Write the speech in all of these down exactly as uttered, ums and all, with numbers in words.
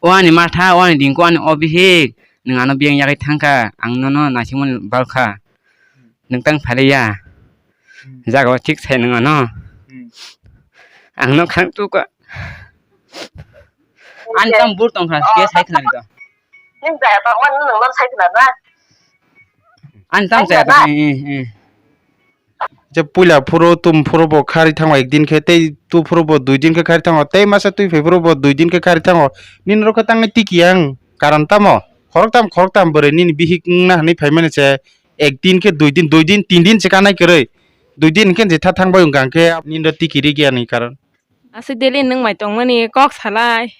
O ani matha, o ani dingko, ani o bihik, nwng ano biyang yagwi thangkha, ang nono naisingmani balkha. Nwng tang phailia. Hmm. Jaga o thik sai nwng ano. Hmm. Ang no khang tukha. Ani tam bur tongkha, ke sai khna to. Nwng jaya tongmani nwng no sai khna na? Ani tam jaya tong, eh, eh. Je puila phuru tum phuru bo khari thango ek din khe, tei tu phuru bo dui din khe khari thango, tei masa twi phai phuru bo dui din khe khari thango. Nini rokho tangwi tiki ang karon tamo? Khorok tam, khorok tam bwrwi nini bihik wngna hwnwi phai mani se ek din khe dui din, dui din, tin din se kanai kwrwi. Dui din khe je tha thang bai wngkha khe nini ro tiki ri gya ni karon. Aswk daily nwng mai tongmani kok salai.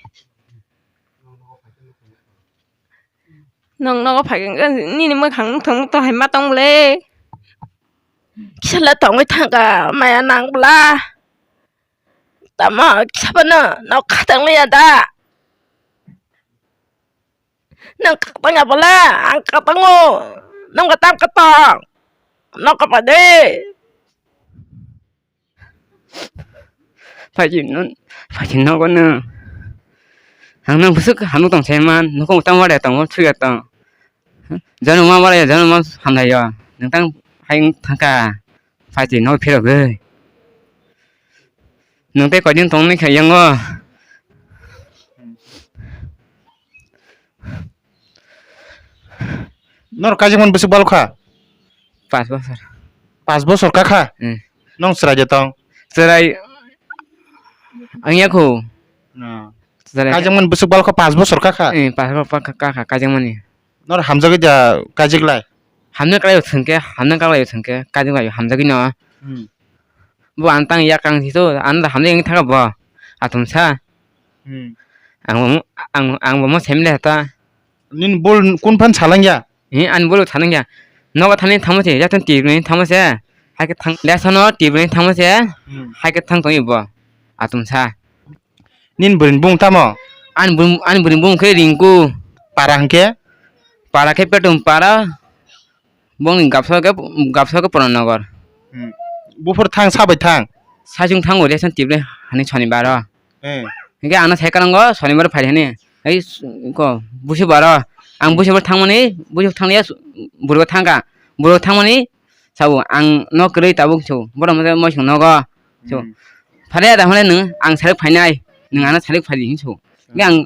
Nwng nogo phai khe nini mwkhang nukthok nukthok hai ma tong le. Kisa le tongwi thangkha maya nang bwla. Tamo kisa phano nok khatang liya da. Nwng khatang ya bwla, ang khatango. Nwng khatam khatang. Nok khapai de. Phaidi no, phaidi nogo no. Ang no bwswk hamno tong sai man, nogo tamo wada tongo, thwiya tong. Jono ma wada, jono ma hamlai yo. Nwng tang hai thangka, phaidi no phirogwi. Nwng tei koidin tong ni kha yango. Nor kaijakmani bwswk balo kha? Pas bosor. Pas bosor ka kha? Hmm. Nong chwrai de tong? Chwrai ang yakho. No. Chwrai. Kaijakmani bwswk balo kha, pas bosor ka kha? Hmm, pas bosor ka kha, kaijakmani. Nor hamjagwi da kaijak lai? Hamjak lai thwngkhe, hamjak lai thwngkhe, kaijak lai hamjagwi no. Hmm. Bo ang tang yak kang si to, ang da hamjak wng thaka bo. Atum sa. Hmm. Ang bo, ang, ang bo mo sem le ta. Nin bol kun phan salang ya? He, an bol thanang ya. Nogo thani thamo se, ya thon tibni thamo se. Hai ke thang, ya sono tibni thamo se. Hmm. Hai ke thang tong ibo. Atum sa. Nin bwrwini bung tamo? Ani bwrwini, ani bwrwini bung khe Rinku. Para hwnkhe? Para khe Petum para. Bongni gabso khe, gabso khe Puran Nogor. Hmm. Buphur thang, sabai thang? Saichung thango, reson tible hani Shonibar o. Eh. Hingke ano sai kanango Shonibar phai hani. Ei s-, ko, Busubar o. Ang Busubar thangmani, Busub thangya, Burgo thangka. Burgo thangmani, Sabo, ang no kwrwi tabuk sabo. Borok masa moisong nogo. So, hmm. Phare da hone nwng, ang sarik phainai. Nwng ano sarik phaidi hin so. Hmm. Ang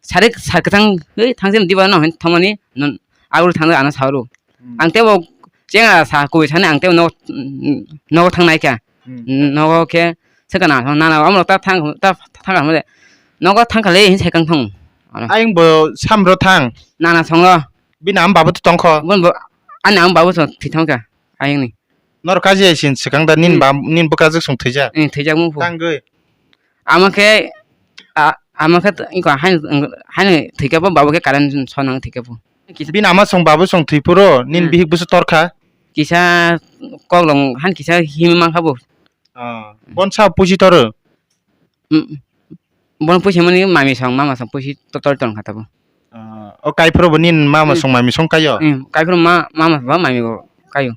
sarik sar kwthang, "Hei, thangse diba no," hin thangmani, non, agul thangda ano sauru. Hmm. Ang tebo, chenga sa, kubui sani ang tebo no, nogo thangnai kha. Hmm. Nogo khe, sekana, nana, amro ta thang, ta thang, ta thang, nogo thangkha le, hin sai kang thang. Ano. Ayang bo samro thang. Nana songo. Bini ama babu to tongkho. Bon bo, ani ama babu to thwi thangkha. Ayangni. Nor kaji ai sin swkang da nin, hmm, ba, nin bwkajwk song thwijak? Hmm, thwijak mung phu. Tangwi. Ama khe, a, ama khe t-, ingkha haino, haino thwikhe bo, babu khe current sonang thwikhe bo. Bini ama song babu song thwi phuru nin, hmm, bihik bwswk torkha? Kisa koklong han kisa himwi mankha bo. Ah, bonsa pusi toro? Mm, bono puisi mani mami song, mama song puisi to-, tor tong kha tabuk. Ah, o kaiphuru bo nin mama, mm, song mami song kaio? Mm, kaiphuru ma-, mama ba mami bo kaio.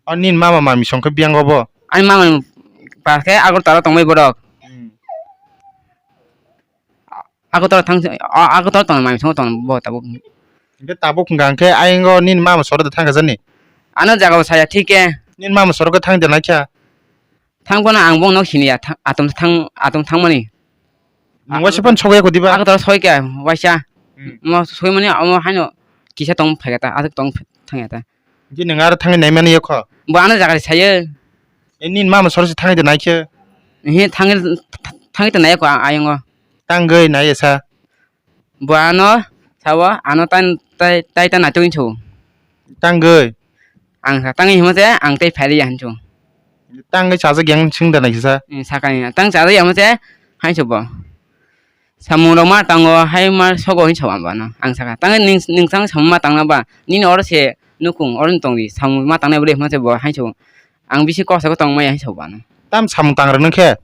O nin mama mami song khe biyang obo? Ani mama ni pa khe Agartala tongbai borok. Mm. Agartala thang, a-, Agartala tong mami song tong bo tabuk. Hingke tabuk hingka hingke ayang o nin mama soro da thang kha jani? Ano jaga bo saya thik khe. Nin mama soro khe thang de naikha? Thang phano ang bongno siniya, tha-, atom thang, atom thangmani. Nwng waisa phano sokya kho diba? Ako toro soi kha, waisa. Hmm. Mo soimani omo haino kisa tong phaikha ta, aswk tong thangya ta. Di nwng aro thangwi naimani yokho? Bo ano jaga sayo. E nini mama soro se thangwi de naikhe? Ehe, thangwi, thangwi de naiyakho a-, ayongo. Tangwi naiya sa? Bo ano sao, ano tan-, tai, tai ta naitok hinwi sao. Tangwi? Ang sa tangwi himo se, ang tei phailiya hinwi sao. Tangwi chajak yang sing da naikhe sa? Hmm, sakani, tang chajak yang se, haino sao bo. Samung rok ma tango, hai ma sogo hinwi sao ang bo ano. Ang saka, tangwi ning, ning tang samung ma tangna ba, nini oro se nukung, oro ni tongdi, samung ma tangnai bwle himo se bo, haino sao. Ang bisi kok saka tongmaya hinwi sao bo ano. Tam samung tang rwno khe?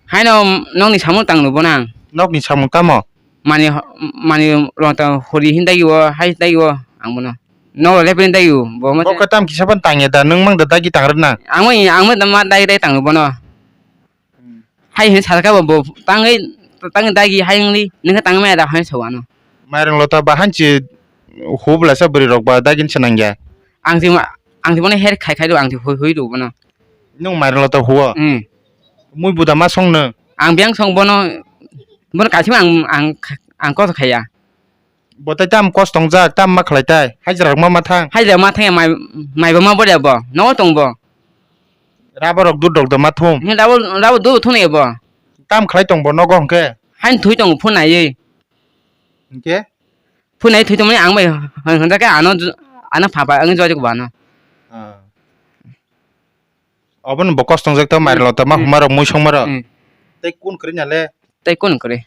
Haino nokni samung tang rwbo nang. Nokni samung tamo? Mani, mani rota hori hin dagi o, hai dagi o, ang bono. Nogo lepri dagi o, bo mo. Bo khe tam kisa phano tangya da, nwng mang da dagi tang rwna? Ang mo, ang mo da ma dagi dagi tang rwbo no. Hmm. Hai hin salka bo, bo tangwi, Tang dagi hai wngli, nungkhe tang maya da hai sawano. Mairang lota ba hanchi hubla sa bwrwi rok ba dagin se nangya. Ang si ma-, ang si mane her khai khai do, ang si hui hui do bono. Nung mairang lota huo? Hmm. Mui buda ma song nung? Ang biyang song bono, bono kaisa ang, ang, ang koso khaya. Bo tai tam kos tongjak, tam ma khlai tai? Hajra rok ma ma thang? Hajra ma thang ya, mai, mai bo ma bo ya bo. Nogo tong bo. Rabo rok dud rok da ma thum? He, rabo, rabo dud thum ya bo. Tam khlai tong bo nogo hwnkhe? Hain thui tong phone naiwi. Hwnkhe? Phone nai thui tong mani ang bai hwn-, hwnjak khe ano, ano pha pha ang jojak bo ano. Ah. Obono bo kos tongjak ta, hmm, mairang lota ma, hmm, huma rok, mui songma rok. Hmm. Tei kun kwrwi na le? Tei kun kwrwi.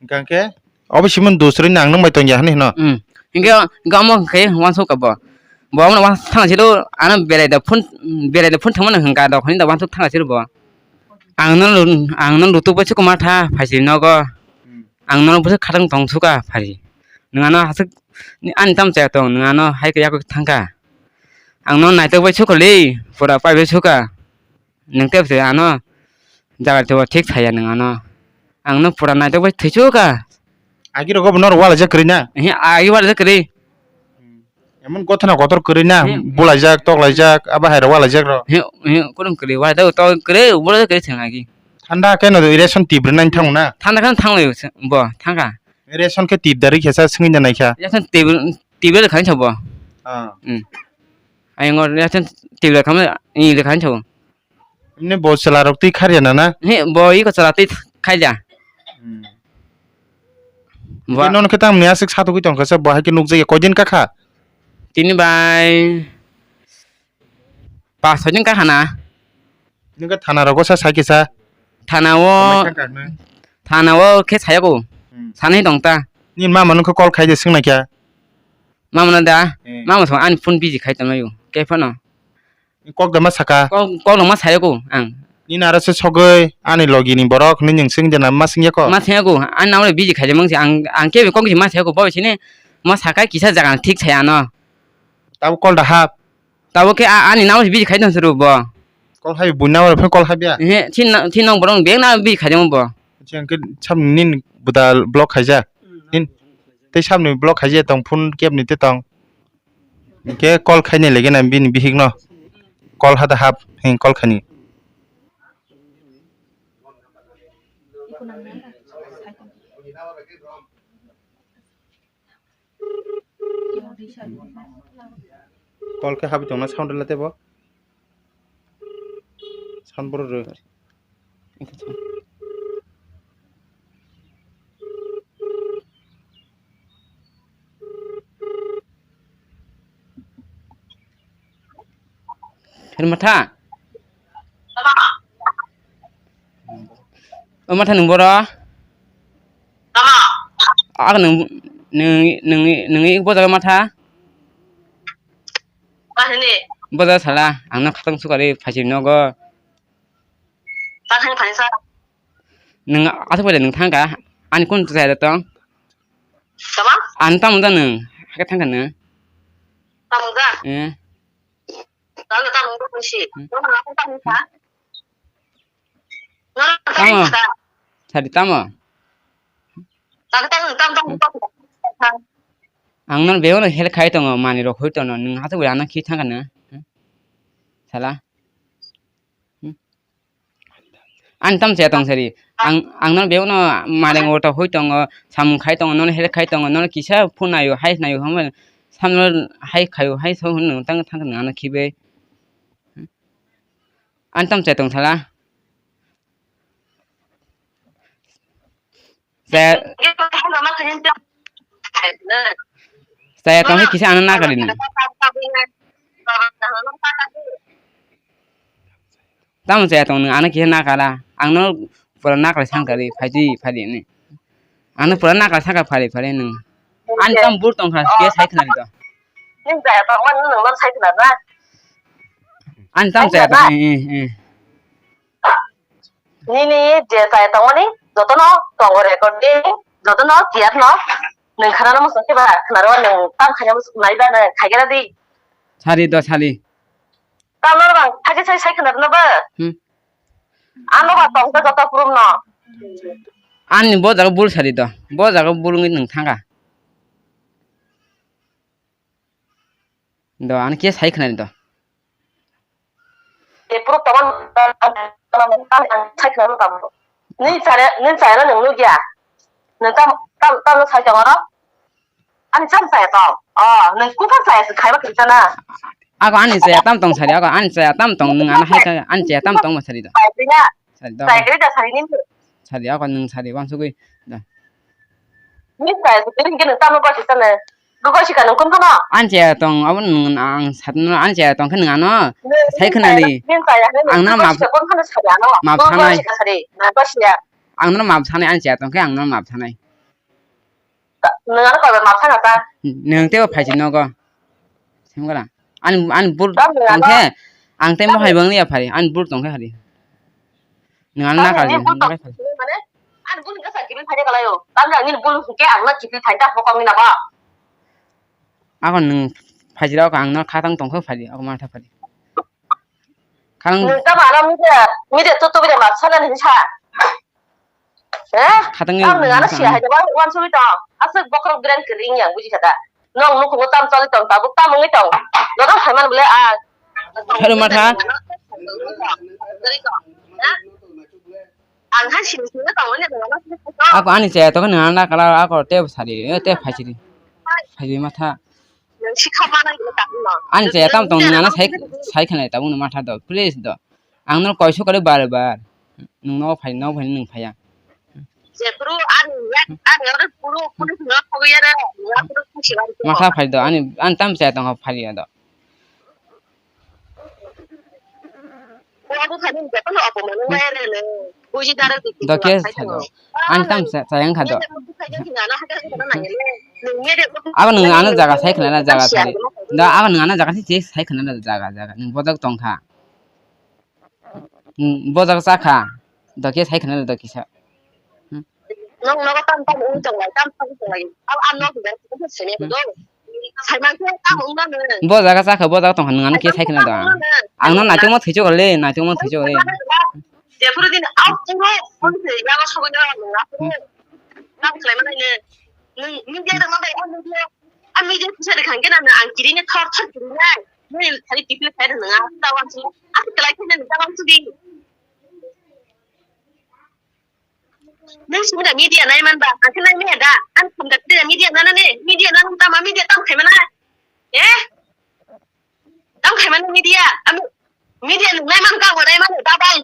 Hwnkhe obo simon dusrwi nang nung bai tongya hwnwi hino. Hmm. Hwnkhe, hwnkhe omo hwnkhe uansuk ka bo. Bo omono uansuk thang siro, ano berai da phone, berai da phone thangmano hwnkha dok hwnwi da uansuk thang siro bo. Ang no lu-, ang no lutuk bai sukuma tha phaisiri nogo. Hmm. Ang no bwswk khatang tong suka phari. Nwng ano haswk ani tamo chaya tong, nwng ano hai yakwi thangkha. Ang no naitok bai sukha le, pura pai bai sukha. Nwng tebse ano jaga tebo thik thaya nwng ano. Ang no pura naitok bai thwichukha. Agi rogo bo norok walaijak kwrwi na? Ehe, agi walaijak kwrwi. Emon gothana kotor kwrwi na, hmm, bulaijak, toklaijak, abo hai rok walaijak rok. He, he, kono kwrwi, walaijak to kwrwi, bulaijak kwrwi thwng agi. Thanda khe no ration tibri nai thang na? Thanda khe thang lai bo, thangkha. Ration khe tip dari khe sa swngwi na naikha. Ration tibri, tibri khain sabo. Ah. Hmm. Ayang ration tibri khamle, ni le khain sabo. Emni bo chwla rok twi kharya na na? He, bo iko chwla twi kharya. Hmm. Bo tei nono khe tamni aswk satugwi tongkha se, bo hai khe nukjakya, koidin kakha? Tini bai pas soi din kakha na. Nini khe thana rogo sa sai kisa? Thana o, thana o khe sayago. Hmm. Sanai tong ta. Nini mama nung khe call khai de swngnaikha? Mama no da? Hmm. Mama song ani phone busy khai tonglaio. Khe phano. Kok da ma saka? Kok, kok rok ma sayago ang. Nini aro se sogwi ani logi ni borok hinwi nwng swngwi de na ma swngya ko? Ma swngyago, ani nang bai busy khaijak mang se ang, ang kebo kok se ma sayago, bo sini ma saka kisa jaga thik saya ano. Tabo call da hap? Tabo khe a-, ani nang bai busy khai tong suru bo. Call hai buina oro phone call habya? He, chin na, chin nang borok bek na busy khaijak bo. Chang khe sam nin budal block khaijak. Nin tei samni block khaijak tong phone kebni te tong. Hingke call khainai lagi na bini bihik no. Call hada hap, hing call khaini. Call khe habi tongna sound rwla tebo. Sound boro rw. Hel matha. O matha nwng boro? Tamo? Ak nwng, nwng, nwng, nwng ik bojago matha? Bahini? Boja sala, ang no khatang sukari phaising nogo. Bahini phaisa? Nwng aswk bai da nwng thangkha, ani kun chaya da tong? Tamo? Ang tamo da nwng, hakhe thangkha nwng? Tamo da? Eh. Tamo da nwng da si. Hmm. Nwng tamo kha? Nwng tamo? Tamo. Sadi tamo? Tamo, tamo, tamo, tamo. Ang non beo no help khai tongo, mani rok hoi tongo, nwng aswk bai ano khi thangkha nwng? Sala. Hmm? Ani tam chaya tong sari. Ang, ang non beo no maleng ota hoi tongo, samung khai tongo, non help khai tongo, non kisa phone naio, hai naio, hamo samno hai khaio, hai so hwn tang thang ano khibe. Ani tam chaya tong sala. Chaya, chaya tong kisa ano nakari nang. Tamo chaya tong nang ano kisa nakara. Ang no pura nakari sangkari, phaidi, phaidi ni. Ano pura nakari sangka phari, phari nang. Ani tam bur tong kha, kisa sai khnari to. Ani tam chaya tong, eh, eh, eh. Nini je chaya tongmani jotono tongo record di, jotono tiyar no. Nwng khanana muchung khe ba khnaro, nwng tam khaina muchung nai ba nwng khaigera di. Sari do sari. Tam no bang, thagi sai sai khnaro no ba. Hmm. Ano ba tong ta joto prum no. Ani bo jaga bul sari do. Bo jaga bul wngwi nwng thangkha. Do, ani khe sai khwnani do. Te proof tongma sai khwnani tamo. Nini chaya, nini chaya no nwng nukya. Nwng tam, tam, tam no sai tongo ro? Ani cham chaya tong. Oh, nwng kufang chaya se khaiba kwrwi sana. Ako ani chaya tam tong sari, ako ani chaya tam tong nwng ano hai kha, ani chaya tam tong ma sari do. Chaya kwrwi na. Sari do. Chaya kwrwi da sari nini. Sari ako nwng sari wansugwi da. Nini chaya se kwrwi hwnkhe nwng tam no gosi sana. Gosi ka nwng kun phano. Ani chaya tong abo nwng ang satno ani chaya tong khe nwng ano. Nwng sai khwnani. Nini chaya hwnkhe ang no nwng map, gosi ka kun phano sari ano. Map sanai. Gosi ka sari. Na gosi ya. Ang no map sanai ani chaya tong khe ang no map sanai. Nwng ano kaiba map sana ta? Nwng teibo phaisi nogo. Semgala. Ani, ani bul tongkhe, ang tei mohai bangni ya phari. Ani bul tongkhe hari. Nwng ano nakal ni bul tong. Mane, ani bul hwnkhe sa kibil phai kalaio. Tamni ang nini bul hwnkhe ang no kibil phai ta bokong ni nabo. Ako nwng phaisi rok ang no khatang tongkhe phari. Ako matha phari. Khatang. Nwng tamo ano media, media to to media map sana hinsa. Eh? Khatangwi ang nung ano siya hai da, wan sui tong. Aswk bokhorok grand kering yang buji kha da. Nong nukhungo tam choli tong, tabuk tam wngwi tong. Norok hai man bole a. Hello, matha. Ang hai sini sini tong ne. Ako ani chaya to nung ano kala ako te sari, eh, te phaisiri. Phaisiri matha. Nung sikha mana gila tak no. Ani chaya tam tong nung ano sai, sai khana tabuk no matha do, please do. Ang no koiso kare bar bar. Nwng no phai, no phai nwng phaiya. Jephuru ani yak, ani yak phuru, phuru phuru phuru yare, yak phuru khisi bar. Matha phai do, ani, ani tam chaya tong phai ya do. Phuru phuru phai nwng jephuru apo manu wayare le. Buji dara di. Do ke phai do. Ani tam chaya, chaya wngkha do. Abo nwng ano jaga sai khna na jaga sai. Do abo nwng ano jaga sai, sai khna na jaga, jaga. Nwng bodak tong kha. Hmm, bo jaga chakha. Doke sai khna doke sa. Hmm. Nong nogo tam tam ung tong lai, tam tam ung tong lai. Ab an nok dan ko sene ko do. Sai man ko tam ung na ne. Bo jaga chakha, bo jaga tong kha, nang ano ke sai khna do. Ang no naitung mo thwichok le, naitung mo thwichok le. Je puru din au puro pun se ya ko sogo ya nang. Tam khlai ma ne. Nung, nung dia dong dai, oh, nung dia. Ami dia bisa dikangke na, ang kiri ne thor thor kiri nai. Nung thari tipil thari nung, aku tahu aku. Aku kelai kene nung tahu aku di. Nung sumda media nai man ba, aku nai me da. An sumda tidak media nana ne, media nana tama media tam kemana? Eh? Tam khaimani media, ami media nung nai man ka, nai man da bai.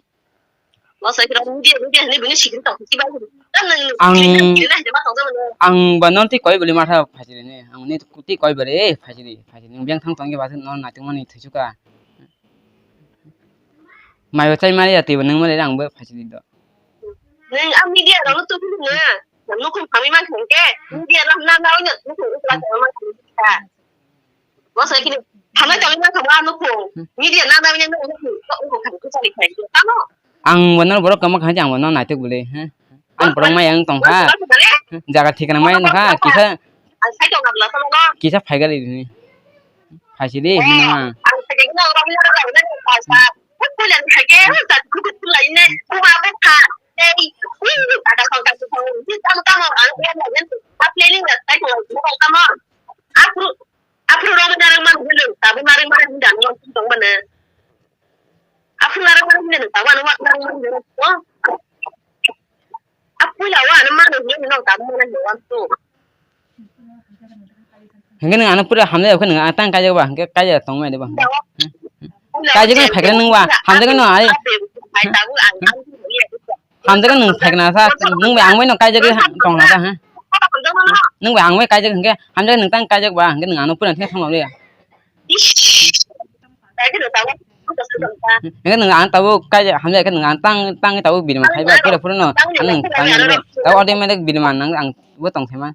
Lo sai kira media, media ni bini sikri tong, si bai. Tam nung ang, kiri na, kiri na, jema tong jema. Ang ba non ti koi beli matha phajiri ni, ang ni ti koi beli phajiri, phajiri. Nung biang thang tong ke ba non naitung mani thusuka. Mai ba chai mari ya ti ba nung mari ang ba phajiri do. Nung a media rok tu nung na, nung khum khami man khum ke, media lam na na na, nung khum ukla khum man khum ka. Bo sai kini, hamai tongwi ma thangma nukung. Media na na wini nukung, nukung, nukung, nukung, kani kani kani. Tamo? Ang bono borok kama kha, ang bono naitok bole, he? Ang borok mai ang tongkha. Jaga thikana mai ang tongkha, kisa. Ang sai tong abla tamo no. Kisa phaigali dini. Phaisidi, hino. Ang sai tong abla tamo no. Kukulan phai ke, ta kukulan ne, kuma bukha. Ei, ui, ta ta ta ta. Tamo tamo, ang planning na sai tong tamo. Aku Aphuru rok narwk mani hwnwi nwng tabuk narwk mani hwnwi da nwng tong mano. Aphuru narwk mani hwnwi nwng tabuk ano narwk mani hwnwi nwng. Aphuru lawa ano mano hwnwi nwng tabuk mano hwnwi wansu. Hwnkhe nwng ano pura hamjak khe nwng tang kaijak ba hwnkhe kaijak tong mani ba hwnkhe. Kaijak no phaikhe nwng ba hamjak no ai. Hamjak nwng phaikna sa, nwng bai ang bai no kaijak tong na sa, ha? Nwng bai ang bai kaijak hwnkhe, hamjak nwng tang kaijak ba, hwnkhe nwng ano pura khe thangma le. Hwnkhe nwng ang tabuk kaijak, hamjak khe nwng ang tang, tang tabuk birma khai ba, pura pura no, nwng tang le. Tabuk automatic birma nang ang bo tong thai ma.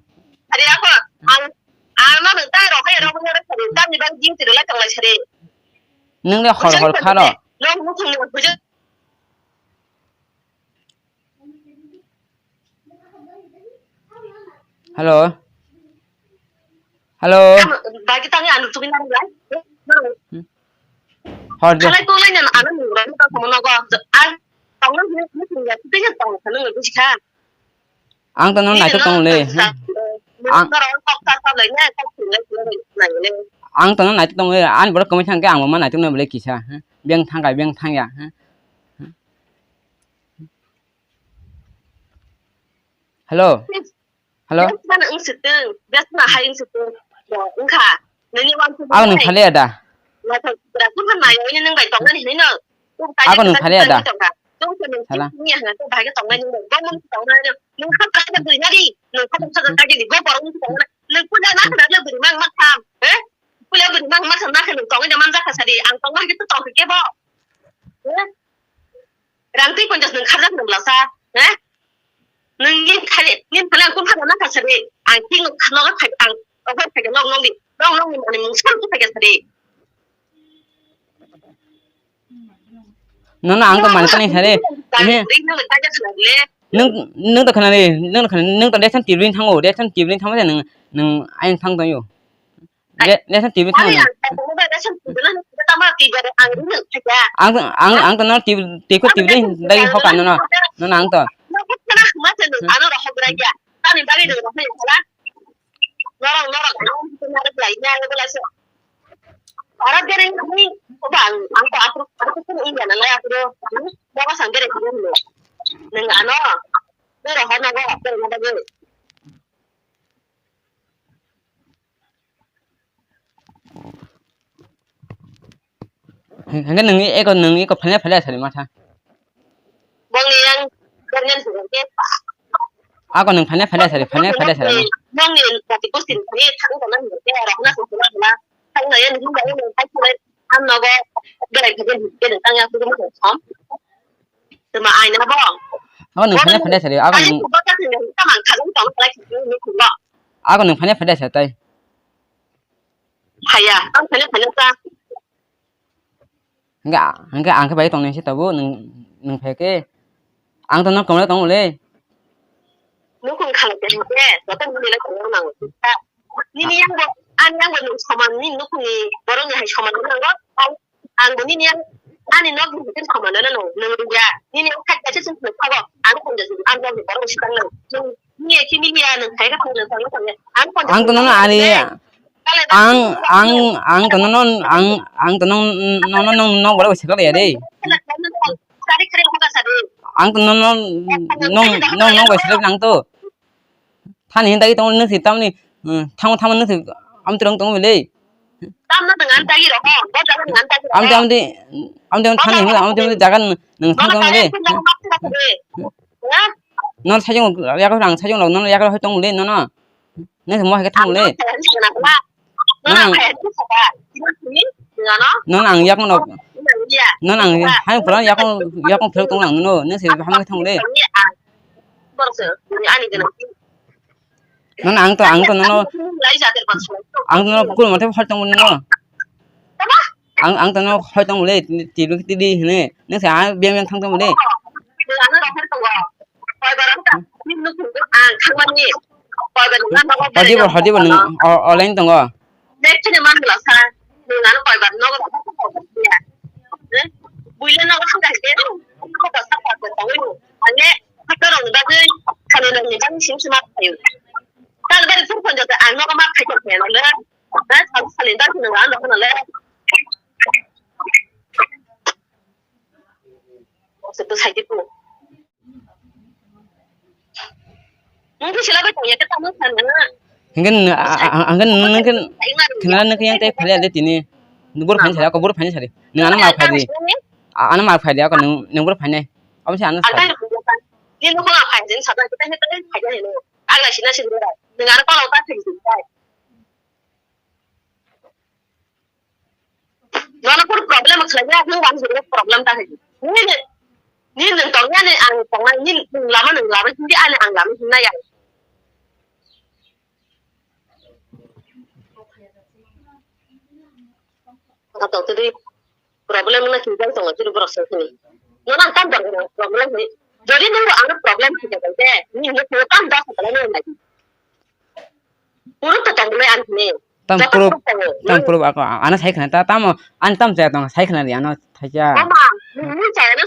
Nwng le hor hor kha ro. Hello. Hello. Bagi tangi anu tukin nang lai. Hmm. Hor de. Kalai kolai nan anu nang rai ka komo nogo. Ang tong nang ni ni ya tu ya tong ka nang ni ka. Ang to no naitok tongo le. Ang, ang to no naitok tongo le. Ani borok kwmai thangkhe ang bo ma naitok no bole kisa. Beng thangkha, beng thangya. Hello. Hello. Best man wng sitwng, best man hai wng sitwng. Bo wngkha. Nini wan tu. Ang nung phale da. Naithok bwra kun han nayo ini nung bai tongnani hinwi no. Ako nung phale da. Tong ko nung sala. Ni hana to bai tongnani nung. Bo mun tongnani. Nung kha ka da bui nadi. Nung kha ka da ka di. Bo borok nung tongnani. Nung pula na ka da bui mang ma tham. Eh? Pula bui mang ma tham na ka nung tongnani man ja ka sadi. Ang tongnani to tong ke bo. Eh? Rang twi ponchas nung kharjak nung lasa, he? Nung nin khali, nin khali ang kun khana nang khasa de. Ang king khana khaj ang, okhor khaj nong nong di. Nong nong ni mani mung san khaj sa de. No, no, ang to mani tani sa de. He. Ring nang khaj sa le. Nung, nung to khana de, nung to khana, nung to desan tibrin thango, desan tibrin thango de nung, nung ain thang to yo. Re-, ration T V thang. Ang, ang, ang, ang to no T V, tiko T V dai hoka no, no, no, ang to. Hingke nungni eko, nungni eko phaina phaina sari matha. Bongni yang, bongni yang sari. Ako nung phaina phaina sari, phaina phaina sari. Bongni pati kustin phaina thang tongna hingke, rokna sung sung na, thang na yang, nung na yang, thang na yang, am nogo, berai khaje hingke, thang yang, sung sung sung. Tuma aina bo. Ako nung phaina phaina sari, ako nung. Ako nung phaina phaina sari tai. Haya, ang phano phano ta. Hingke, hingke ang khe bai tongnai se tabuk, nwng, nwng phai khe. Ang to nok tonglai tongo le. Nukung khala khe hingke, joto nini le tongo nang. Nini yang bo, ang yang bo nung soman, nini nukung ni borok ni hai soman nang. Ang bo nini yang ani nok ni hingke soman no nung, nung ya. Nini yang khat kaisa sung nung phago, ang kung ja ang nok ni borok ni swkang nang. Nung Ang to nono ani, ang, ang, ang to nono, ang, ang to nono, nono, nono, nono, nono, borok se kaya de. Ang to nono, nono, nono, bai se nang to. Thani hinta ki tong nung si tamni, thang, thang nung si, am turang tong bele. Am to, am to, am to, thani hinta, am to, jaga nung thang tong bele. Nor sajung yakar ang sajung rok nono yakar hoi tong le nono. Nang mo hai thang le. Nono ang, nono ang yak no. Nono ang hai pura yak, yak phel tong lang nono. Nang se ham thang le. Nono ang to, ang to nono. Ang to nono kul mate hoi tong nono. Ang, ang tongno hoi tong le, tibli tibli hine. Nang se ang beng beng thang tong le. Hadi bo, hadi bo nung o-, online tongo. Hingke nung, a, a, a, hingke nung, nung khe, khnana nung khe yang tei phali ade tini. Nung bor phani sari, ako bor phani sari. Nung ano ma phai di. A, ano ma phai di, ako nung, nung bor phani. Abo se ano sari. Nono kunu problem khlai ya, nung wng jora problem ta hai. Nini, nini nung tong ya, nini ang tong ya, nini nung lama nung lama hindi ani ang lama hindi ya. Atau tadi problem na kini tong tadi berasa kini. Nono ang tam problem ni. Jadi nung ano problem kita kan deh, nini nung tam dah kepala nung lagi. Puro to tong le ang ne. Tam puro, tam puro ako, ano sai khna ta, tamo, an tam cha tong, sai khna ri ano, thacha. Mama, ni cha ano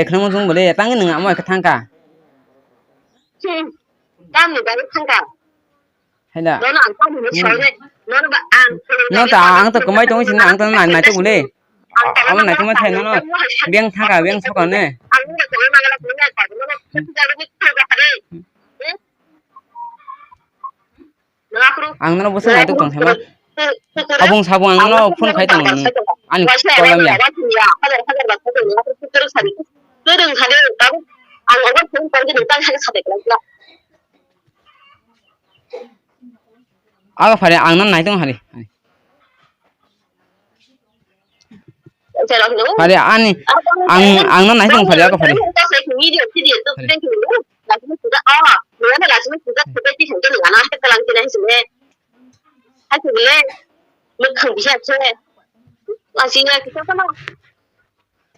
se khwlangma chwng bole, tang nung amo khe thangkha. Hmm. Tamni bagwi thangkha. Haida. Nono ang tamni no sole. Nono ba ang. No ta ang to kwmai tong sini ang to nai nai to bole. Amo nai to ma thai nono. Beng thangkha, beng sokha ne. Ang no kwmai mangala kwmai ta. Nono. Ang nono bwswk naitok tong thangma. Habung sabung ang nono phone khai tongo nwng. Ani problem ya. Aga phare ang nono naitok hari. Pare ani ang ang no naising pare ako pare.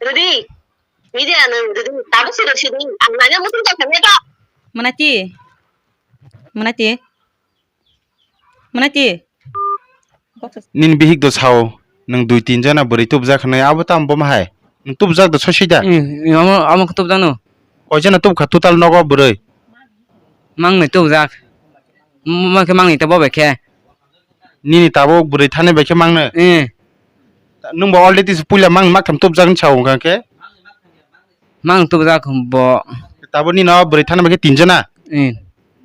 Rudi, media nung rudi, tabuk sini sini, ang nanya mutung tak kami tak. Mana ti? Mana ti? Mana ti? Nini bihik do sao, nwng dui tin jona bwrwi tubjak hwnwi, abo tamo bomo hai? Nwng tubjak do sosi da? Hmm, omo, omo khe tubjakno. Koi jona tubkha total nogo bwrwi? Mangnwi tubjak. Mo khe mangnwi ta bo bai khe. Nini tabuk bwrwi thani bai khe mangnwi? Hmm. Nwng bo already puila mang maktham tubjak hwn sao wngkha khe? Mang tubjak bo. Tabuk nini o bwrwi thani bai khe tin jona? Hmm.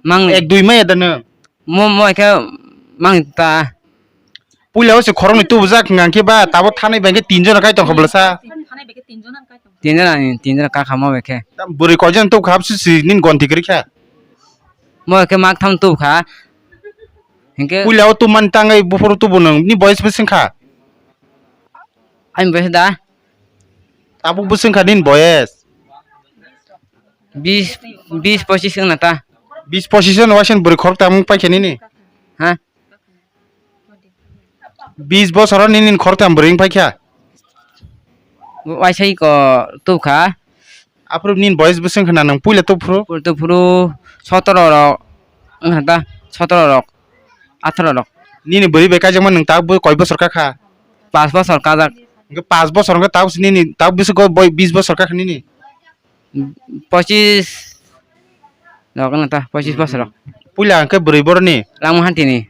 Mangnwi. Ek dui maya da nwng? Mo, mo khe mang ta. Puila o se khoroknwi tubujak hwnka khe ba, tabuk thanai bai khe tin jona kai tongkha bwlasa. Tin jona, tin jona kakha mo bai khe. Bwrwi koijon tubkha hapsi si nini gonti kwrwi kha. Mo khe mak tham tubkha. Hinkhe puila o tubmani tangwi buphuru tubu nwng, ni boyes bwswng kha? Ani boyes da? Tabuk bwswng kha nini boyes? Bis, bis pochis wngna ta. Bis pochis wngna waisa ni bwrwi khorok tamo paikha nini? Ha? Bis bosor o nini khorok tamo bwrwi wng paikha? Waisa iko tubkha. Aphuru nini boyes bwswng khna nwng puila tubphuru? Puila tubphuru sotoro rok wngkha ta, sotoro rok, atharo rok. Nini bwrwi bai kaijakma nwng tabuk koi bosor kakha? Pas bosor kajak. Hwnkhe pas bosor hwnkhe tabuk se nini, tabuk bisi go boi bis bosor kakha nini? Pochis rok wngkha ta, pochis bosor rok. Puila hwnkhe bwrwi boroni? Langma hantini.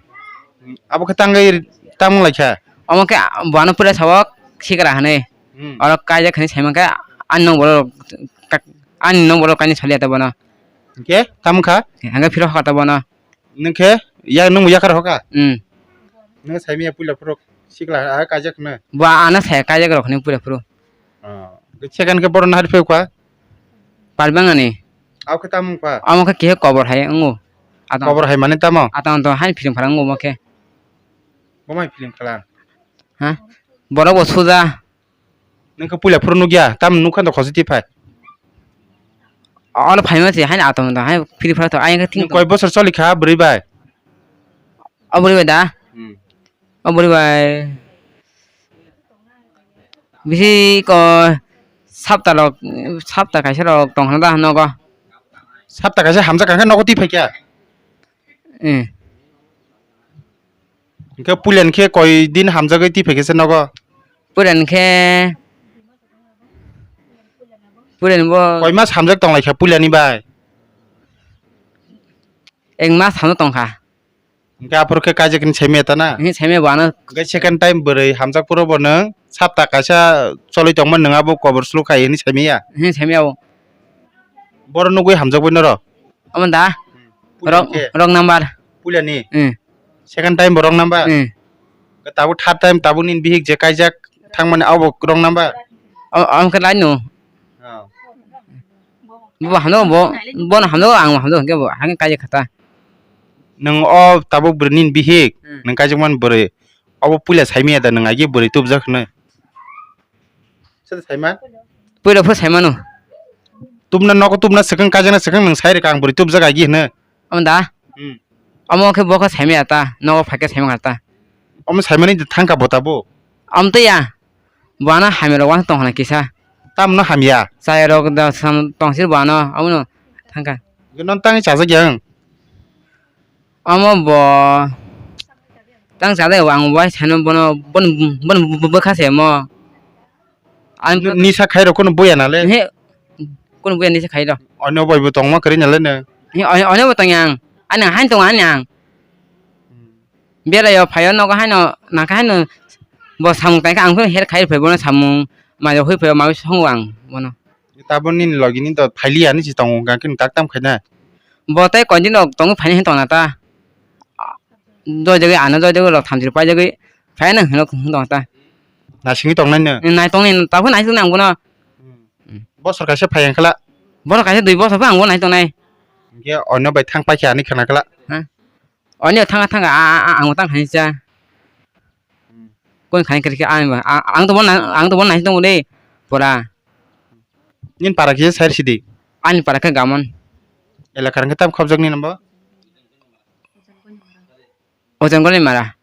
Abo khe tangwi tamo laikha? Omo khe buano puila sao sikra hwnwi. Hmm. Oro kaijak hwnwi saimankhe ani nong borok, ani nong borok kainwi saliya ta bono. Hwnkhe tamo kha? Hwnkhe phiro hoka ta bono. Nwng khe ya, nwng bo yakar hoka? Hmm. Nwng saimaya puila phuru sikla a kaijak hwnwi? Bo ano saya kaijak rok hwnwi puila phuru. Oh. Second khe borok nahar phiyok kha? Parbang ani. Abo khe tamo wngkha? Amo khe kehe kobor hai wngo. Atang kobor hai mane tamo? Atang to hai film pharang wngo mo khe. Bo mai film khala? Ha? Borok bo suja. Nwng khe puila phuru nukya, tamo nukha da khositi phai. Ono phaima se haino atom da hai free fire to ayang thing. Nwng koi bosor choli kha bwrwi bai? O bwrwi bai da? Hmm. O bwrwi bai. Bisi ko sapta rok, sapta kaisa rok tong hana da nogo. Sapta kaisa hamjak kha khe nogo twi phai kha? Eh. Hwnkhe puilan khe koi din hamjagwi twi phaikhe se nogo? Puilan khe, puilan bo koi mas hamjak tong lai kha puilani bai? Ek mas hamjak tong kha. Hwnkhe aphuru khe kaijak hwnwi saimaya ta na? Hwnwi saimaya bo ano. Hwnkhe second time bwrwi hamjak phuru bo nwng sapta kaisa cholwi tongma nwng abo kobor slu khai hwnwi saimaya? Hwnwi saimaya o. Boro nugwi hamjakbai norok? Omo da? Hmm. Rok, puilani khe? Rok number. Puilani? Hmm. Second time bo wrong number? Hmm. Tabuk third time tabuk nini bihik je kaijak thangmani abo wrong number? O, omo khe line no. Oh. Bo hamno bo, bono hamno ang hamno hwnkhe bo hangkhe kaijak kha ta. Nwng o tabuk bwrwi nini bihik, hmm, nwng kaijakmani bwrwi. Obo puila saimaya da nwng agi bwrwi tubjak hwnwi? Soto saima? Puila pho saimano. Tubna nogo tubna swkang kaijakna swkang nwng sai rwkha ang bwrwi tubjak agi hwnwi. Omo da? Hmm. Omo khe bo khe saimaya ta, nogo phaikhe saimaya ta. Omo saimani thangkha bo tabuk? Omo tei ya. Bo ano hamya rok uansuk tong hwnwi kisa. Tamno hamya? Chaya rok da sam tong sir bo ano, omono thangkha. Non tangwi chajak ya ang? Omo bo tang sa de, ang bai sano bono, bon, bon bwkha se mo. Ang Ni-, nisa khairok kono boya nale? He, kono boya nisa khairo. Onyo bai bo tongma kwrwi nale nang? He, onyo, onyo bo tong yang. Ani hain tong ani ang. Hmm. Bera yo phayo nogo haino, nangkha haino bo samung tangkha ang phano her khai phai bono samung, mayo hoi phai mayo songo ang bono. Tabon nini logi ni to phailiya ni si tongo, hwnkha khe tak tam khaina. Bo tei koi din rok tongo phaini hin tongna ta. Joi jagwi ano joi jagwi rok thamchi rok pai jagwi phai nang hino hino tongna ta. Nasingwi tongnai no? Nai tongni tabuk nai tongni ang bono. Hmm. Bosor kaisa phai ang khala. Bosor kaisa dui bosor phai ang bono nai tongnai. Hwnkhe onyo bai thang paikha ani khana khala. Ha? Onyo thanga thanga a, a, a, ang tang khaisa. Hmm. Kon khai kri kri ang ba, a-, ang to bon, ang to bon nai tongo de. Pura. Nin para kisa sair sidi. Ani para khe gamon. Elakar khe tam khobjak ni nambo? Ojan goli mara.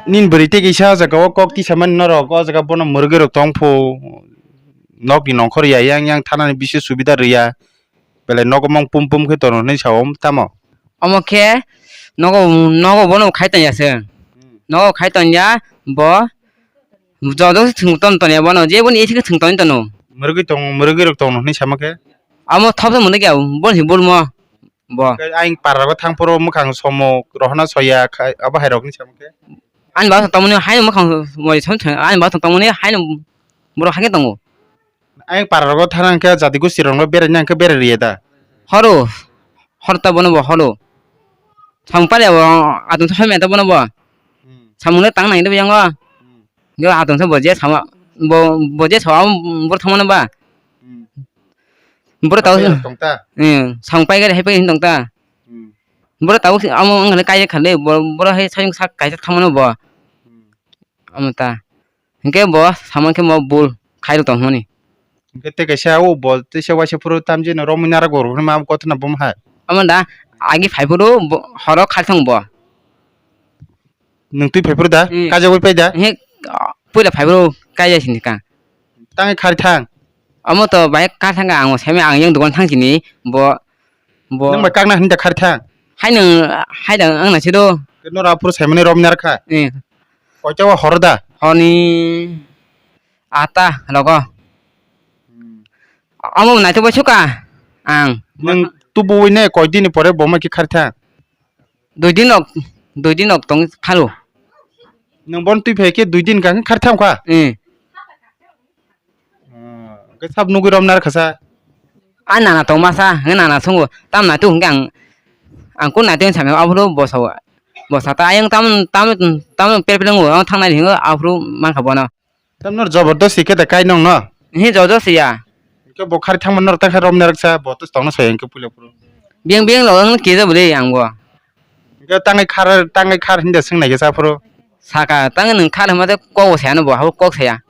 Nin bwrwi tei kisa jaga o kok tisa mani norok o jaga bono mwrwgwi rok tong phu. Nok ni nongkhor ya yang yang thana ni bisi subida rwya. Belai nogo mong pum pum khe tono hinwi sao tamo? Omo khe nogo, nogo bono khai tongya se. Hmm. Nogo khai tongya bo jodo se thwng ton tongya bono, je boni isi khe thwng tongwi tono. Mwrwgwi tong, mwrwgwi rok tongno hinwi sama khe? Omo thop se mwrwgya bono se bulmo bo. Khe ayang para rogo thang phuru mwkhang somo rohorna soya khai abo hai rok hinwi sama khe? Ani ba tongmani haino mwkhang moi som thang, ani ba tongmani haino borok hakhe tongo. Ayang para rogo thana hwnkhe jati gosti rokno berai nang khe berai rwya da? Horo, hor ta bono bo horo. Samung pale bo, atung sa hamya ta bono bo. Hmm. Samung le tang nang de yango. Hmm. Yo atung sa bo je sama, bo, bo je sama, bor thangmano ba. Hmm. Bor tau. Tong ta? Hmm, samung pai gari hai pai hin tong ta. Hmm. Bor tau amo ang le kai khale, bor, bor hai sayung sak kai thangmano bo. Hmm. Amo ta. Hingke bo samang khe mo bul khairok tong hwnmani. Hingke tei kaisa o bo teisa waisa phuru tamjino romwi nara gor hwnma abo kothona bom hai. Omo da agi phai phuru bo horo kharthang bo. Nwng twi phai phuru da? Hmm. Kaijagwi pai da? He, puila phai phuru kaijak sini ka. Tangwi kharithang? Omo to bai kharthang ka ang semi ang yang dogan thang sini bo. Bo. Nwng bai kakna hinda kharithang? Hai nwng, hai da ang na sido. Nora aphuru saimani romwi narkha? Eh. Koita o horo da? Honi ata logo. Hmm. Omo nai to bai suka ang. Nwng tubuwi ne koi dini pore bo ma ki kharithang? Dui din rok, dui din rok tong khalu. Nwng bon twi phai khe dui din ka kharithang kha? Eh. Hwnkhe sab nugwi romnar khasa. A nana tong masa, hwnkhe nana songo. Tam naitu hwnkhe ang, ang kun naitu sakhe aphuru bosa, bosa ta ayang tam, tam, tam per per ngo, ang thangnai hingo aphuru mankha bono. Tam nor jobordosti khe da kai nong no? Hi jobordosti ya. Hwnkhe bo khari thangma nor ta khe romnar ksa, bo to tongna soya hwnkhe puila phuru. Biyang biyang lo ang kisa bwrwi ang bo. Hwnkhe tangai khar, tangai khar hinda swngnai khe sa phuru. Saka, tangai nwng khar hwnba tei kok bo saya no bo, habo kok saya.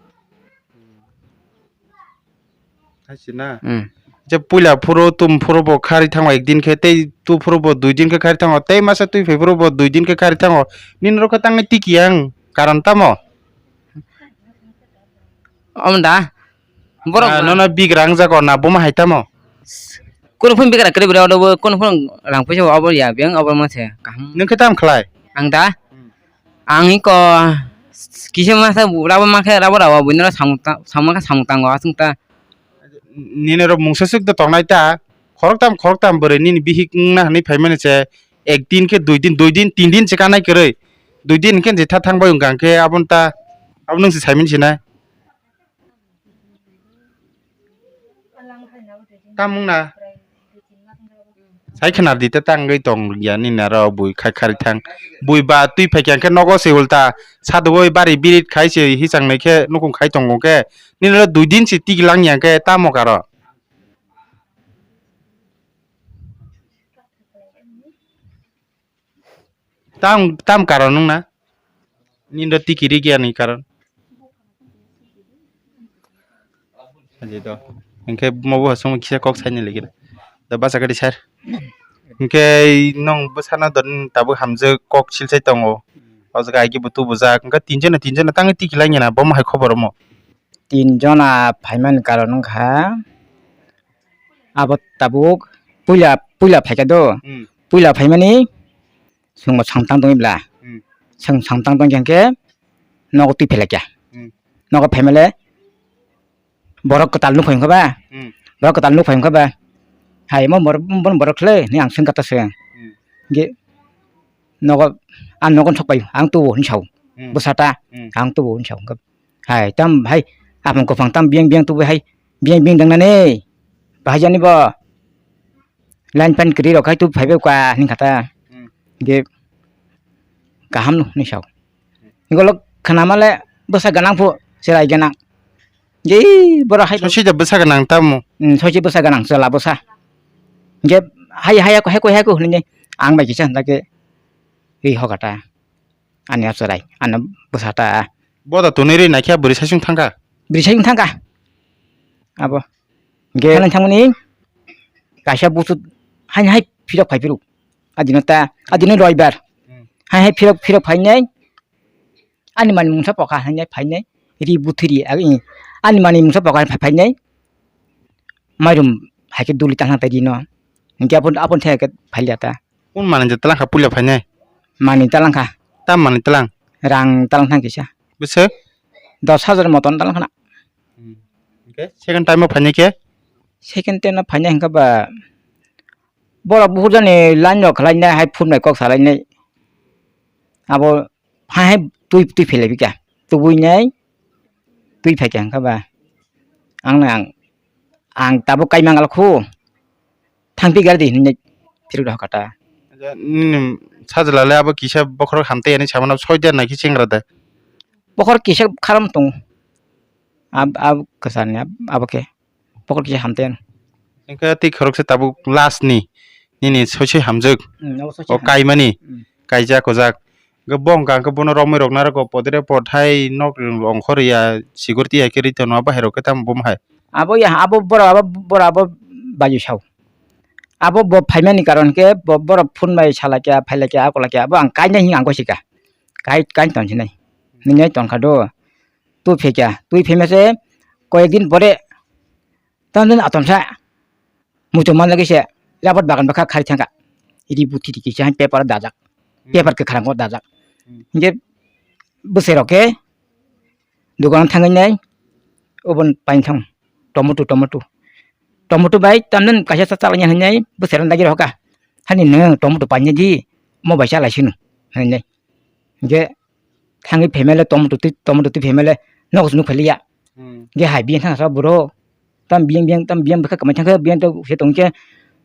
Hai se na? Hmm. Je puila phuru, tum phuru bo khari thango ek din khe, tei tu phuru bo dui din khe khari thango, tei masa twi phai phuru bo dui din khe khari thango. Nini rok khe tangai tiki yang karon tamo? Om da. Borok Ah, nono bigra wng jago na buma hai tamo? Kunu phun bigra kwrwi bwrwi odo bo, kunu phun rang puisa obo ya, beng obo mo se kaham. Nwng khe tam khlai? Ang da? Hmm. Ang iko kisa masa rabo ma khe rabo rabo buino samung ta-, samung khe samung tango aswng ta. Nini rok mungsa swk da tongnai ta, khoroktam khoroktam bwrwi nini bihik wngna hwnwi phaimani se, ek din khe dui din, dui din, tin din se kanai kwrwi, dui din khe je tha thang bai wngkha hwnkhe aboni ta, abo nwng se saimani sinai. Tamung na. Sai khna di ta tangwi tong ya ni naro bui khai khari thang. Bui ba twi phai khe nogo se ulta. Sadugoi bari birit khai se hichang nai khe nukung khai tongo khe. Nini ro dui din se tik lang ya khe tamo karo. Tam, tam karon wng na? Nini do tiki ri giya ni karon. Aje do. Hingke mo bo hasung kisa kok sai ni lagi. Da basa gari sar. Hingke nong bwsana don tabuk hamjak kok sil sai tongo. O jaga aigi butu bujak. Hingke tinjana, tinjana tangi tiki lai na bo mo hai khobor mo. Tin jona phaimani karon wngkha, abo tabuk puila, puila phaikha do. Hmm. Puila phaimani Chwngbo samtang tongwi bla. Hmm. Chwng samtang tong khe nogo twi phelai kha. Hmm. Nogo phaimale borok kwtal nuk phai wngkha ba? Hmm. Borok kwtal nuk phai wngkha ba? Hai mo borok, bono borok khle hinwi ang swngkha ta se. Hmm. Ge nogo, ang nogo sok pai, ang tubu hinwi sao. Hmm. Bwsa ta, hmm, ang tubu hinwi sao. Hai tam hai, apong kwphang tam biyang biyang tubu hai, biyang biyang dangnani. Bahai jani bo. Line pan kwrwi rok hai tu phaibai kha hinwi kha ta. Hmm. Ge kaham no hinwi sao. Golok khwnamale bwsa gwnang phu, chwrai gwnang. Ge boro hai sosi da bwsa gwnang tamo. Hmm, sosi bwsa gwnang, chwla bwsa. Ge hai, hai ko, hai ko, hai ko hinwi ang bai kisa hinda ge ri hoga ta. Ani achwrai, ano bwsa ta. Boda tunui ri naikhe bwrwi saichung thangkha? Bwrwi saichung thangkha. Abo. Ge- Thangni thangmani kaisa buchuk haini hai phirok phai phiruk. Adino ta, adino roibar. Hmm. Hai hai phirok phirok phainai. Ani mani mungsa poka hainai phainai. Ri buthiri ag-, i. Ani mani mungsa poka phai phainai. Mairum hai khe duli tang thang tai rino. Hinkhe apun, apun thai khe phailiya ta. Kun manwi je talang kha puila phainai? Manwi talang kha. Tam manwi talang? Rang talang thang kisa. Bwswk? Dos hajar moton talang khana. Hmm. Hwnkhe second time o phainai khe? Second time no phainai hwnkhe ba borok buhur jani line rok khlainai hai phunai kok salainai. Abo hai hai twi, twi phelaibikha. Tubui nai twi phaikha hwnkhe ba. Ang nang, ang tabuk kaimang alkhu. Thangpi gari di hinwi phiruk rw kha ta. Acha, nini sajla le abo kisa bokhorok hamtwi ani samano soi der nai khe chengra de. Bokhorok kisa kharam tongo. Ab, ab kwsani ab, abo khe. Bokhorok kisa hamtwi ano. Hwnkhe twi khoroksa tabuk last ni nini soi soi hamjwk. Hmm, abo soi soi o hamjwk. Kaimani. Hmm. Kaijak kojak. Hwnkhe bo hwnkha hwnkhe bono romwi rok narwgo podre pod hai nok ongkhor ya security hai khe rwi tongno abo hai rok khe tamo bo hai. Abo ya, abo bora, abo bora, abo bayu sao. Abo bo phaimani karon khe bo, borok phone bai salakya, phailakya, akolakya, abo ang kainai hinwi ang gosikha. Kai, kai tongsinai. Hinwi tongkha do. Twi phaikha, twi phaima se koyek din pore tamjani atomsa muitu manjak khe se rabar bagan bwkha khari thangkha. Iri buthi di kisa hai paper dajak. Hmm. Paper kwkhwrango dajak. Hmm. Hinkhe bwsai rok khe dogan thangwi nai oboni painthang tomato, tomato. Tomato bai tamjani kaisa cha chalai nai hinwi bwsai rok dagi rw kha. Hani nwng tomato painai di, mo bai chalai sino hinwi. Hinkhe thangwi phaimale tomato twi, tomato twi phaimale nogo se nuk phailiya. Hmm. Hinkhe hai biyang thangsa buro. Tam biyang, biyang, tam biyang bwkha kwmai thangkhe biyang to se tongkhe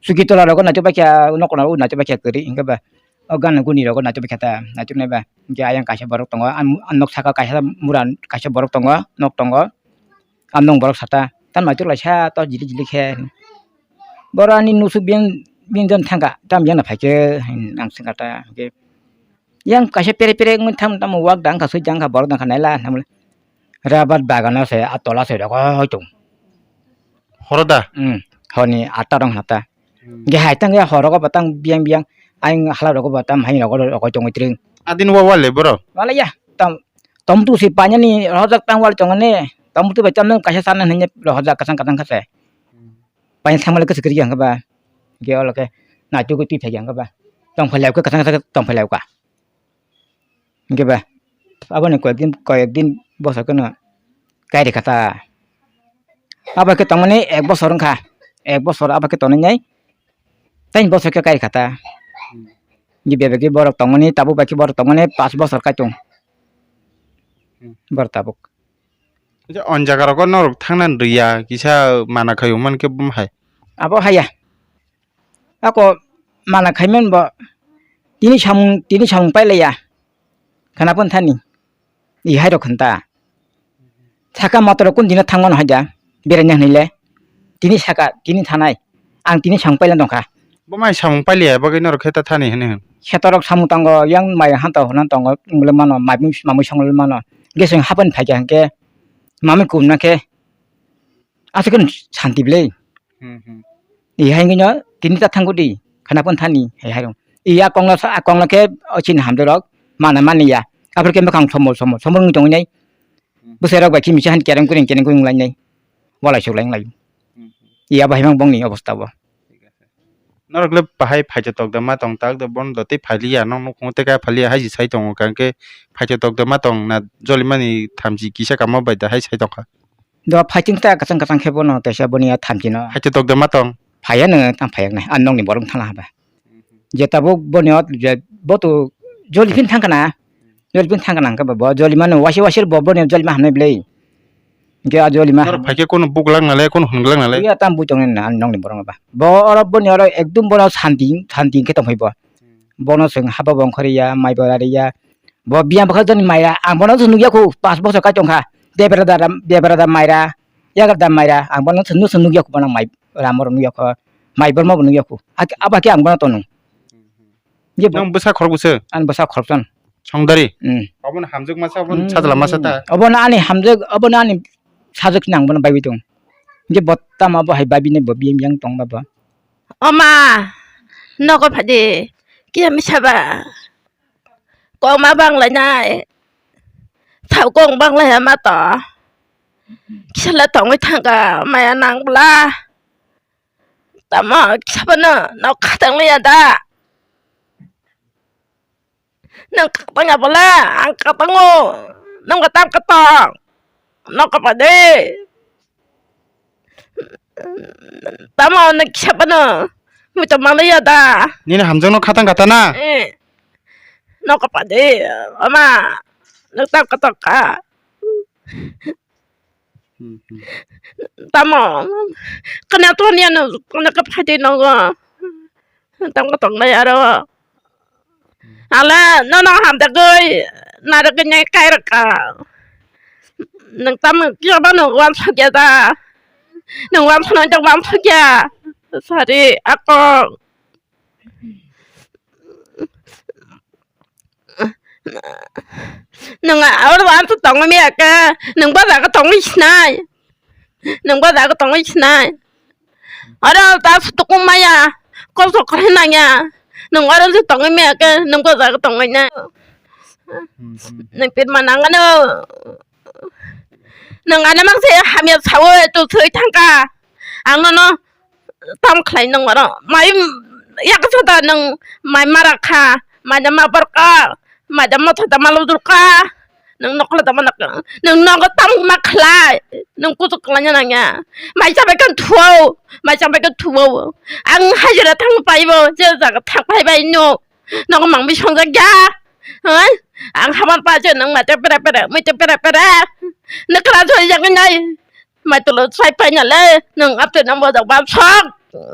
suki tola rogo naitugbaikha, nokna rogo naitugbaikha kwrwi hinkhe ba. O gana guni rogo naitugbaikha ta, naituknai ba. Hinkhe ayang kaisa borok tongo, ang, ang nok saka kaisa mura kaisa borok tongo, nok tongo. Ang nong borok sata, tam naituk laisa to jili jili khe. Boro ani nusu biyang, biyang jon thangkha, tam biyang no phaikhe, ang swngkha ta, hinkhe. Yang kaisa pere pere wngwi tham tamo wak dang kha, swi dang kha, borok dang kha, naila hinamle. Rabar bagano se, a tola se rogoi tong. Horo da? Hmm, horni atta rong hata. Hmm. Ge hai tang ya horo go batang biyang biyang, ayang hala rogo batang hai rogo rogoi tongoi tring. Adin wa wale boro? Wale ya, tam, tom tu si panya ni rohojak tang wale tongane, tom tu bai tam kaisa sana hanya rohojak kasang kasang kase. Hmm. Panya thangmale kase kiri yang ba, ge olo ke, na tu ku twi phai yang ba, tong phai lau ka kasang kasang tong phai lau ka. Hinkhe ba, aboni koyek din, koyek din bosor kheno kai rikha ta. Abo khe tongmani ek bosor wngkha, ek bosor abo khe tonwi nai, tei bosor khe kai rikha ta. Hinkhe bebak borok tongmani, tabuk bai khe borok tongmani pash bosor kai tong. Hmm. Borok tabuk. Acha, on jaga rogo norok thangna rwya, kisa mana khaio mankhe bum hai. Abo haya. Ako mana khaiman bo tini samung, tini samung pailaiya. Khana pon thani. I hai rok khanta. Saka motor kun dina thangmano haida. Beraina hwnile. Tini saka, tini thanai. Ang tini samung paila dongkha. Bo mai samung pailiya, bagwi norok khe ta thani hwnwi hwn. Setorok samung tongo, yang mai hanta hwnna tongo, wngmole mano, mamui, mamui songmole mano. Geseng hapani phaikha hwnkhe, mamui kumna khe, aswk santi bwle. Hmm, hmm. I hai wngkhe no, tini ta thango di, khana pon thani, hai hai rong. I a kongno sa, a kongno khe, o chini hamjak rok, mana mani ya. Aphuru khe mwkhang somol somol, somol wngwi tongwi nai. Hmm. Bwsai rok bai khe misa han kereng kuring, kereng kuring lai nai. Walai sok lai wng lai. Hmm, hmm. I abo hai mang bongni obostha bo. Thik ase. Norok le bahai phaito tok da ma tong tak da bono da tei phailiya, nok nukhungo tei kha phailiya hai se sai tongo, hwnkhe phaito tok da ma tong na jolimani thamchi kisa kamo bai da hai sai tongkha. Do phaiting ta kachang kachang khe bono kaisa boni ya thamchi no. Phaito tok da ma tong. Phaiya nang tang phaiya nai, ang nokni borok thangla haba. Je tabuk boni o je boto joli phin thang kana. Joli phin thang kana hwnkhe bo joli mano waisa waisa bo boni joli ma hamnai bwlai. Hwnkhe a joli ma Norok phaikhe kono buglak nalai, kono hwnglak nalai. Ya tam bui tongnai na nokni borok ba. Bo oro boni oro ekdum bono santi, santi hwnkhe tongphai bo. Bono chwng haba bo ongkhorya, mai bo rariya. Bo biyang bwkha jani maira, ang bono chwng nukya khu, pas bosor kai tongkha. Debra da, debra da maira, yagra da maira, ang bono chwng nukya khu, bono mai ramo rok nukya khu, mai borma bo nukya khu. Ak-, abo khe ang bono tongo. Ye bo Nang bwsa khorok bwswk? Ani bwsa khoroksan. Songdari? Hmm. Obono hamjwk masa, obono Hmm. sajla masa ta? Obono ani hamjwk, obono ani sajwk nang bono baiwi tong. Je bo tamo bo hai baiwi ne bo biyang biyang tong ba bo. Oma, nogo phadi, kiya misa ba? Kok ma bang lai nai? Thau kok bang lai ma to? Kisa la tongwi thangka, maya nang bla? Tamo kisa phano nok khatang liya da? Nang katang ya bole, ang katango. Nang katam katang. Nok kapa de. Tamo nang kisa phano muitu maliya da? Nini hamjakno khatang katana? Eh. Nok kapa de. Ama. Nang tam katang ka. Hmm, hmm. Tamo, kena to niya no, kena ka phai de nogo. Tamo tong lai aro. Ale, no, no, ham da goi, na da goi nyai kai ra ka. Nang tamo kiya ba no wan sa kya da. Nang wan sa no da wan sa kya. Sari, ako. Nang aro wan sa tong mi ake, nang ba da ka tong mi sinai. Nang ba da ka tong mi sinai. Aro ta su tukung maya, kol sok kore nang ya. Nang aro su tong mi ake, nang ba da ka tong mi na. Nang pit ma nang ano. Nang ano mang se hamya sawo tu sui thangka. Ang no no tam khlai nang aro. Mai ya ka sa da nang mai mara kha, mai da ma bar ka, mai da ma tha da ma lo dur ka. Nang nokla da ma nak, nang nogo tam ma khlai, nang kuchuk khlai nang ya. Mai chabai kan thuo, mai chabai kan thuo. Ang hajira thang pai bo, je jaga thang pai bai no. Nogo mang bisong jak ya. Hoi, ang haman pa je nang mai te pere pere, mai te pere pere. Nakra thoi jak nai. Mai tolo sai pai na le, nang ap te nang bo jak ban sok,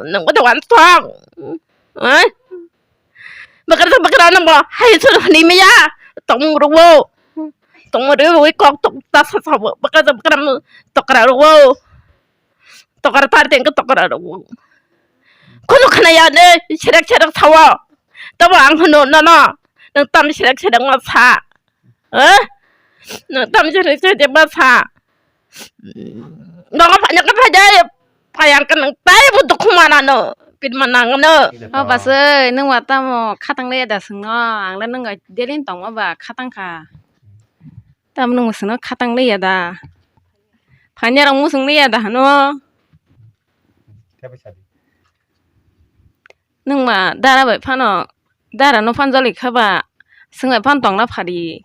nang bo jak ban sok. Hoi. Bakar ta bakar na bo, hai sur hni me ya, tong ru wo. Tong ru wo kok tok ta sa sa wo, bakar ta bakar mo tokra ru wo. Tokra tar teng ko tokra ru wo. Kono khna ya ne, serek serek sa wo. Tabo ang hono no no, nang tam serek serek ma sa. Eh? Nang tam serek serek ma sa. Nogo phai, nogo phai de. Phai ang ka nang tai bo dukhu mana no. Pit ma nang no. O bas oi, nung wa tamo khatang le da sung no. Ang le nung daily tong ma ba khatang kha. Tam nung sung no khatang le ya da. Phai ne rong musung le ya da no. Nung ma dara bai phano, dara no phan jali kha ba, sung bai phan tong na phari.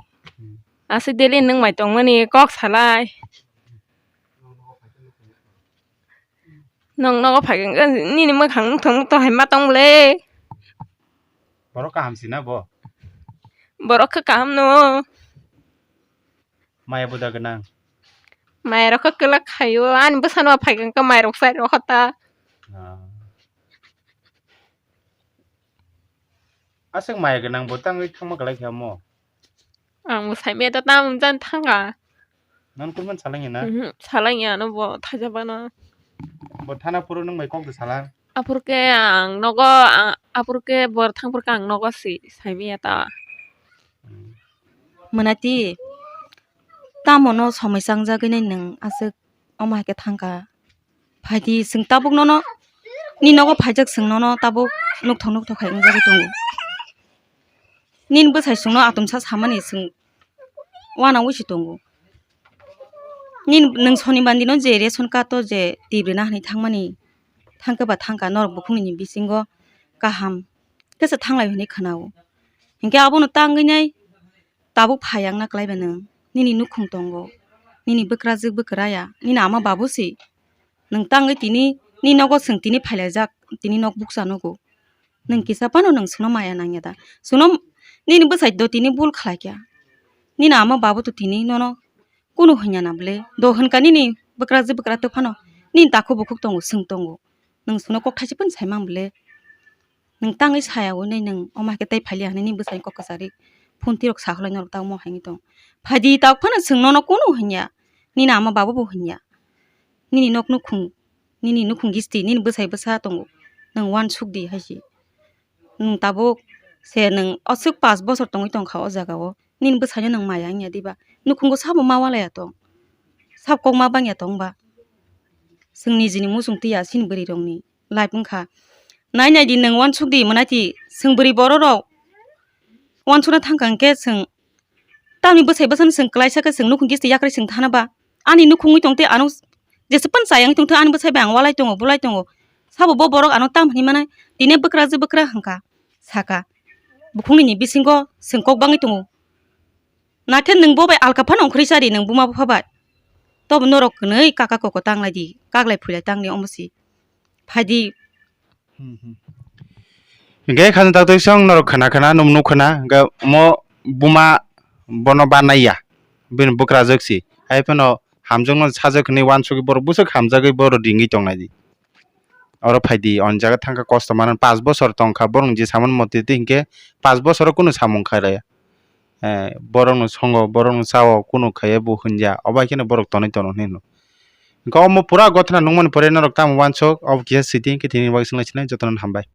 Aswk daily nung mai tong mani kok salai. Nong nogo phai nini mwkhang nukthok nukthok hai ma tong le. Borok kaham si na bo? Borok khe kaham no. Maya buda gwnang. Maya rok khe kwlak khaio, ani bwsano phai khe maya rok sai rok ta. Ah. Aswk maya gwnang bo tangwi thangma kwlai kha mo. Ang bo saimaya da tamo jani thangkha. Nang kurman salangya na? Mhm, salangya ano bo thaijabano. Bo thana phuru nung bai kok de salang. Aphuru khe ang nogo, a-, aphuru khe bor thangphuru khe ang nogo si saimaya ta. Hmm. Mwnati, tamo no somoi changjagwi nai nwng aswk omo hai khe thangkha? Phaidi, chwng tabuk nono, ni nogo phaijak chwng nono tabuk nukthok nukthok hai wngjagwi tongo. Nini bwsai chwngno atomsa samani chwng uanangwi se tongo. Nini, nwng sonibar dino je ration card o je twi brwina hinwi thangmani, thangkhe ba thangkha, norok bukhukni bisingo kaham khe se thanglai hwnwi khwnao. Hinkhe abono tangwi nai tabuk phai ang na kwlai ba nwng. Nini nukhung tongo, nini bwkrajwk bwkraya, nini ama babu se. Nwng tangwi tini, ni nogo chwng tini phailaijak, tini nok bukcha nugo. Nwng kisa phano nwng chwngno maya nangya da? Chwngno nini bwsai do tini bul khlai kha. Nini ama babu to tini nono kunu hwnya na bwle. Do hwnka nini bwkrajwk bwkra to phano nini takhuk bukhuk tongo, chwng tongo. Nwng chwngno kok thaisa phano sai mang bwle. Nwng tangwi saya hwnwi nwng omo hai khe tei phailiya hwnwi nini bwsai kok kwchari phone tirok sa hwlai norok ta omo hai wngwi tong. Phaidi ta phano chwng nono kunu hwnya. Nini ama babu bo hwnya. Nini nok nukhung, nini nukhung gisti, nini bwsai bwsa tongo. Nwng uansuk di hai se. Nwng tabuk se nwng aswk pash bochor tongwi tongkha o jaga o. Nini bwsaino nwng maya wngya diba? Nukhungo sabo ma walaya tong? Sab kok ma bangya tong ba? Chwng nijini muchung twiya chini bwrwi rokni life wngkha. Nai nai di nwng uansuk di mwnai ti chwng bwrwi borok rok uansukna thangkha hwnkhe chwng tamni bwsai bwsano chwng kwlaisa khe chwng nukhung gisti yakrwi chwng thana ba? Ani nukhungwi tong tei ano jesa phano chayang tong thung ani bwsai bai ang walai tongo bulai tongo. Sabo bo borok ano tam hinwi mano tini bwkrajwk bwkra hwnkha saka. Bukhukni ni bisingo chwng kok bangwi tongo. Nakhe nwng bo bai alka phano ongkhorwi chari nwng buma bupha bai. Tobo norok kwnwi kaka koko tanglai di, kaklai phulai tangni omo si. Phaidi. Hmm, hmm. Hingke khajang tak twi song norok khna khna num nuk khna hingke omo buma bono banai ya bini bwkrajwk si. Hai phano hamjakno sajak hinwi uansugwi borok bwswk hamjagwi borok ringwi tongnai di. Oro phaidi, o jaga thangkha kosto manwi, pash bochor tongkha borok je samani mote tei hinkhe pash bochoro kunu samung khailaiya. Eh, borokno songo, borokno chao, kunu khaiya bo hwnja, obo hai kheno borok tonwi tono hinwi hino. Hinkhe omo pura gothana nukmani pore norok tamo uansuk, obo kisa siti hinkhe tini bagwi swnglaisini jotono hambai.